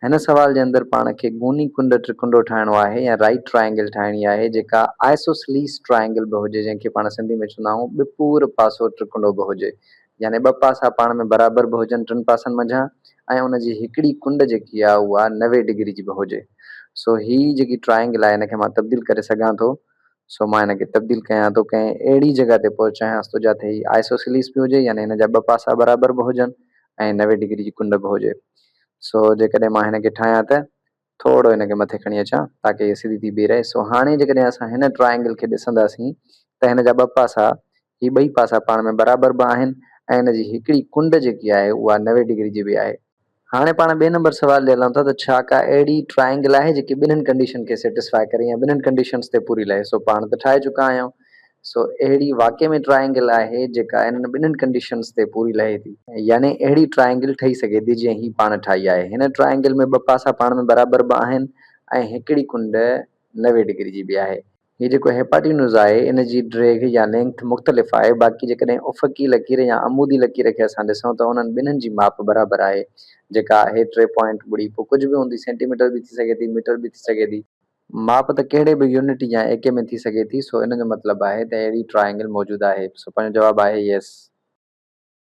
هن سوال جي اندر پاڻ کي گوني ڪنڊ ٽرڪنڊو ٺاهڻو آهي يا رائيٽ ٽرائينگل ٺاهڻي آهي جيڪا آئسوسليس ٽرائينگل به هجي جنهن کي پاڻ سنڌي ۾ چوندا آهيون ٻپور پاسو ٽرڪنڊو به هجي يعني ٻه پاسا پاڻ ۾ برابر به هجن ٽن پاسن منجهان ۽ ان جي هڪڙي ڪنڊ جيڪي آهي اها 90 ڊگري جي به هجي سو هي جيڪي ٽرائينگل آهي هن کي مان تبديل ڪري سگهان ٿو سو مان هن کي تبديل ڪيان ٿو ڪنهن اهڙي جڳهه تي پهچايانس ٿو جاتي هي آئسوسليس به هجي يعني هن جا ٻه پاسا برابر به هجن ۽ 90 ڊگري جي ڪنڊ به هجي. سو جيڪڏهن مان هن کي ٺاهيان ته ٿورو هن کي مٿي کڻي اچان تاڪه هي سڌي ٿي بيهي رهي. سو هاڻي جيڪڏهن اسان هن ٽرائينگل کي ڏسنداسين ته هن جا ٻه پاسا هي ٻئي پاسا پاڻ ۾ برابر به آهن ۽ هن جي هڪڙي ڪنڊ جيڪي آهي اها 90 ڊگري جي به آهي. هاڻي پاڻ ٻئي نمبر سوال ڏي هلون ٿا ته ڇا ڪا اهڙي ٽرائينگل آهي جيڪي ٻنهن ڪنڊيشن کي سيٽسفائي ڪري يا ٻنهن ڪنڊيشنز تي پوري لهي سو پاڻ ته ٺاهي چڪا آهيون سو اهڙي واقعي ۾ ٽرائينگل آهي جيڪا انهن ٻنهن ڪنڊيشنز تي پوري لهي ٿي. يعني اهڙي ٽرائينگل ٺهي سگهي ٿي جيئن هي پاڻ ٺاهي آهي. هن ٽرائينگل ۾ ٻه پاسا پاڻ ۾ برابر به آهن ۽ هڪڙي ڪنڊ 90 ڊگري جي به آهي. هي جيڪو هيپاٽينوز آهي ان جي ڊيگهه يا لينگٿ مختلف آهي باقي جيڪڏهن افقي لڪير يا عمودي لڪير کي اسان ڏسون ته انهن ٻنهن جي ماپ برابر آهي جيڪا آهي ٽي پوائنٽ ٻڙي پوء ڪجهه به هوندي سينٽي ميٽر به ٿي سگهي ٿي ميٽر به ٿي سگهي ٿي. ماپ ته ڪهڙي به يونٽ يا ايڪي ۾ ٿي سگهي ٿي سو ان جو مطلب آهي ته اهڙي ٽرائينگل موجود آهي سو پنهنجو جواب آهي يس.